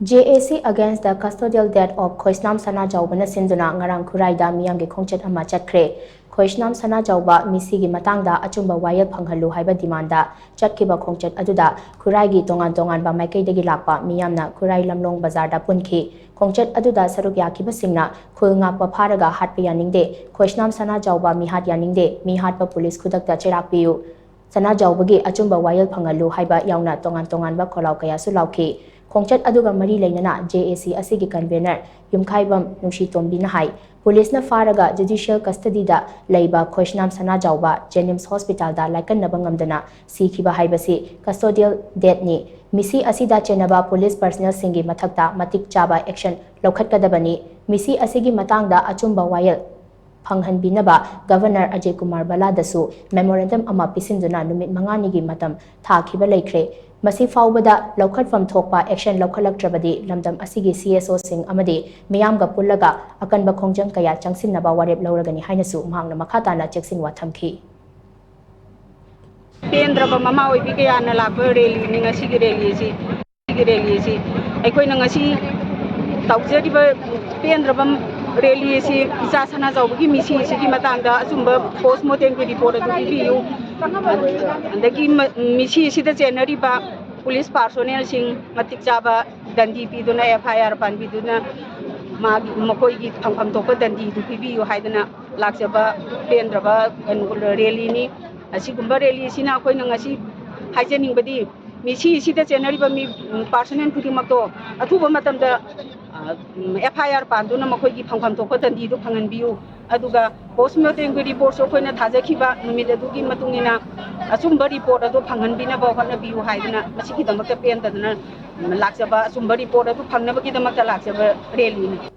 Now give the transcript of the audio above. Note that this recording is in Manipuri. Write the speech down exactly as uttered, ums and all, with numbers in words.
J A C against the custodial death of ꯈꯣꯏꯁꯅꯥꯝ ꯁꯅꯥꯖꯥꯎꯕꯅ ꯁꯤꯟꯗꯨꯅ ꯉꯔꯥꯡ ꯈꯨꯔꯥꯏꯗ ꯃꯤꯌꯥꯝꯒꯤ ꯈꯣꯡꯆꯠ ꯑꯃ ꯆꯠꯈ꯭ꯔꯦ꯫ ꯈꯣꯏꯁꯅꯥꯝ ꯁꯅꯥꯖꯥꯎꯕ ꯃꯤꯁꯤꯒꯤ ꯃꯇꯥꯡꯗ ꯑꯆꯨꯝꯕ ꯋꯥꯌꯦꯜ ꯐꯪꯍꯜꯂꯨ ꯍꯥꯏꯕ ꯗꯤꯃꯥꯟꯗ ꯆꯠꯈꯤꯕ ꯈꯣꯡꯆꯠ ꯑꯗꯨꯗ ꯈꯨꯔꯥꯏꯒꯤ ꯇꯣꯉꯥꯟ ꯇꯣꯉꯥꯟꯕ ꯃꯥꯏꯀꯩꯗꯒꯤ ꯂꯥꯛꯄ ꯃꯤꯌꯥꯝꯅ ꯈꯨꯔꯥꯏ ꯂꯝꯂꯣꯡ ꯕꯖꯥꯔꯗ ꯄꯨꯟꯈꯤ꯫ ꯈꯣꯡꯆꯠ ꯑꯗꯨꯗ ꯁꯔꯨꯛ ꯌꯥꯈꯤꯕꯁꯤꯡꯅ ꯈꯨꯜ ꯉꯥꯛꯄ ꯐꯥꯔꯒ ꯍꯥꯠꯄ ꯌꯥꯅꯤꯡꯗꯦ, ꯈꯣꯏꯁꯅꯥꯝ ꯁꯅꯥꯖꯥꯎꯕ ꯃꯤꯍꯥꯠ ꯌꯥꯅꯤꯡꯗꯦ, ꯃꯤꯍꯥꯠꯄ ꯄꯨꯂꯤꯁ ꯈꯨꯗꯛꯇ ꯆꯩꯔꯥꯛ ꯄꯤꯌꯨ, ꯁꯅꯥꯖꯥꯎꯕꯒꯤ ꯑꯆꯨꯝꯕ ꯋꯥꯌꯦꯜ ꯐꯪꯍꯜꯂꯨ ꯍꯥꯏꯕ ꯌꯥꯎꯅ ꯇꯣꯉꯥꯟ ꯇꯣꯉꯥꯟꯕ ꯈꯣꯜꯂꯥꯎ ꯀꯌꯥꯁꯨ ꯂꯥꯎꯈꯤ꯫ ꯈꯣꯡꯆꯠ ꯑꯗꯨꯒ ꯃꯔꯤ ꯂꯩꯅꯅ J A C ꯑꯁꯤꯒꯤ convener ꯌꯨꯝꯈꯥꯏꯕꯝ ꯅꯨꯡꯁꯤꯇꯣꯝꯕꯤꯅ ꯍꯥꯏ, ꯄꯨꯂꯤꯁꯅ ꯐꯥꯔꯒ judicial custodyꯗ ꯂꯩꯕ ꯈꯣꯏꯁꯅꯥꯝ ꯁꯅꯥꯖꯥꯎꯕ JNIMS hospitalꯗ ꯂꯥꯏꯀꯠꯅꯕ ꯉꯝꯗꯅ ꯁꯤꯈꯤꯕ ꯍꯥꯏꯕꯁꯤ custodial deathꯅꯤ꯫ ꯃꯤꯁꯤ ꯑꯁꯤꯗ ꯆꯦꯟꯅꯕ ꯄꯨꯂꯤꯁ personnelꯁꯤꯡꯒꯤ ꯃꯊꯛꯇ ꯃꯇꯤꯛ ꯆꯥꯕ action ꯂꯧꯈꯠꯀꯗꯕꯅꯤ꯫ ꯃꯤꯁꯤ ꯑꯁꯤꯒꯤ ꯃꯇꯥꯡꯗ ꯑꯆꯨꯝꯕ ꯋꯥꯌꯦꯜ ꯐꯪꯍꯟꯕꯤꯅꯕ Governor ꯑꯖꯌ ꯀꯨꯃꯥꯔ ꯕꯂꯥꯗꯁꯨ memorandum ꯑꯃ ꯄꯤꯁꯤꯟꯗꯨꯅ ꯅꯨꯃꯤꯠ ꯃꯉꯥꯅꯤꯒꯤ ꯃꯇꯝ ꯊꯥꯈꯤꯕ ꯂꯩꯈ꯭ꯔꯦ꯫ ꯃꯁꯤ ꯐꯥꯎꯕꯗ ꯂꯧꯈꯠꯐꯝ ꯊꯣꯛꯄ action ꯂꯧꯈꯠꯂꯛꯇ꯭ꯔꯕꯗꯤ ꯂꯝꯗꯝ ꯑꯁꯤꯒꯤ C S Oꯁꯤꯡ ꯑꯃꯗꯤ ꯃꯤꯌꯥꯝꯒ ꯄꯨꯜꯂꯒ ꯑꯀꯟꯕ ꯈꯣꯡꯖꯪ ꯀꯌꯥ ꯆꯪꯁꯤꯟꯅꯕ ꯋꯥꯔꯦꯞ ꯂꯧꯔꯒꯅꯤ ꯍꯥꯏꯅꯁꯨ ꯃꯍꯥꯛꯅ ꯃꯈꯥ ꯇꯥꯅ ꯆꯦꯛꯁꯤꯟꯋꯥ ꯊꯝꯈꯤ꯫ ꯄꯦꯟꯗ꯭ꯔꯕ ꯃꯃꯥ ꯑꯣꯏꯕꯤ ꯀꯌꯥꯅ ꯂꯥꯛꯄ rallyꯅꯤ ꯉꯁꯤꯒꯤ rally ꯑꯁꯤ꯫ ꯉꯁꯤꯒꯤ rally ꯑꯁꯤ ꯑꯩꯈꯣꯏꯅ ꯉꯁꯤ ꯇꯧꯖꯔꯤꯕ ꯄꯦꯟꯗ꯭ꯔꯕ rally ꯑꯁꯤ ꯏꯆꯥ ꯁꯅꯥꯖꯥꯎꯕꯒꯤ ꯃꯤꯁꯤ ꯑꯁꯤꯒꯤ ꯃꯇꯥꯡꯗ ꯑꯆꯨꯝꯕ post mortemꯒꯤ report ꯑꯗꯨ ꯄꯤꯕꯤꯌꯨ꯫ ꯑꯗꯒꯤ ꯃ-, ꯃꯤꯁꯤ ꯑꯁꯤꯗ ꯆꯦꯟꯅꯔꯤꯕ ꯄꯨꯂꯤꯁ personnelꯁꯤꯡ ꯃꯇꯤꯛ ꯆꯥꯕ ꯗꯟꯗꯤ ꯄꯤꯗꯨꯅ, F I R ꯄꯥꯟꯕꯤꯗꯨꯅ, ꯃꯥꯒꯤ, ꯃꯈꯣꯏꯒꯤ ꯐꯪꯐꯝ ꯊꯣꯛꯄ ꯗꯟꯗꯤꯗꯨ ꯄꯤꯕꯤꯌꯨ ꯍꯥꯏꯗꯅ ꯂꯥꯛꯆꯕ ꯄꯦꯟꯗ꯭ꯔꯕ ꯀꯩꯅꯣ rallyꯅꯤ꯫ ꯑꯁꯤꯒꯨꯝꯕ rally ꯑꯁꯤꯅ ꯑꯩꯈꯣꯏꯅ ꯉꯁꯤ ꯍꯥꯏꯖꯅꯤꯡꯕꯗꯤ, ꯃꯤꯁꯤ ꯑꯁꯤꯗ ꯆꯦꯟꯅꯔꯤꯕ ꯃꯤ, ꯎꯝ, personnel ꯈꯨꯗꯤꯡꯃꯛꯇꯣ ꯑꯊꯨꯕ ꯃꯇꯝꯗ, ꯑ, ꯎꯝ, F I R ꯄꯥꯟꯗꯨꯅ ꯃꯈꯣꯏꯒꯤ ꯐꯪꯐꯝ ꯊꯣꯛꯄ ꯗꯟꯗꯤꯗꯨ ꯐꯪꯍꯟꯕꯤꯌꯨ꯫ ꯑꯗꯨꯒ post mortemꯒꯤ reportꯁꯨ ꯑꯩꯈꯣꯏꯅ ꯊꯥꯖꯈꯤꯕ ꯅꯨꯃꯤꯠ ꯑꯗꯨꯒꯤ ꯃꯇꯨꯡ ꯏꯟꯅ ꯑꯆꯨꯝꯕ report ꯑꯗꯨ ꯐꯪꯍꯟꯕꯤꯅꯕ ꯍꯣꯠꯅꯕꯤꯌꯨ ꯍꯥꯏꯗꯅ ꯃꯁꯤꯒꯤꯗꯃꯛꯇ ꯄꯦꯟꯗꯗꯅ ꯂꯥꯛꯆꯕ, ꯑꯆꯨꯝꯕ report ꯑꯗꯨ ꯐꯪꯅꯕꯒꯤꯗꯃꯛꯇ ꯂꯥꯛꯆꯕ rallyꯅꯤ꯫